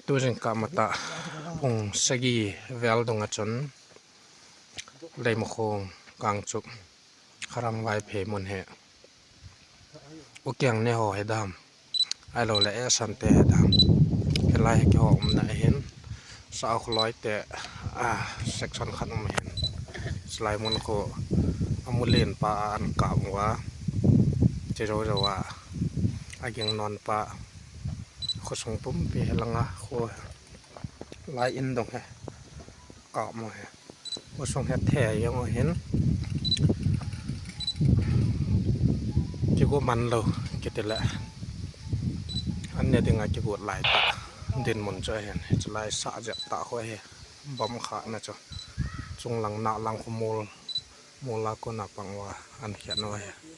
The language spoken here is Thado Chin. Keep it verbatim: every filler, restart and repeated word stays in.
Tujingkah matah pung sagi vel dung a chun Leimakhong, Kangchup, Kharang Vaiphei mun hi Ukeng ne ho hi dam, ahilou le Esante hi dam, hilai hi keiho umna ahin, Saokholoi te, a, section khat um ahin, chulai mun khu amu len pa a an kap uva, che jou jou a, aging non pa, khosung pumpi hi langa khu, lai in dong hi kap mo hi. Khosung hi the jong ahin. Kigo man lou, kiti le. An ne dinga kigo lai tah dinmun chu ahin. Chulai sah jep tah khu hi. Bom khahna chu. Chunglang nahlang khu mol, mol a kona pang uva an khiat u ahi.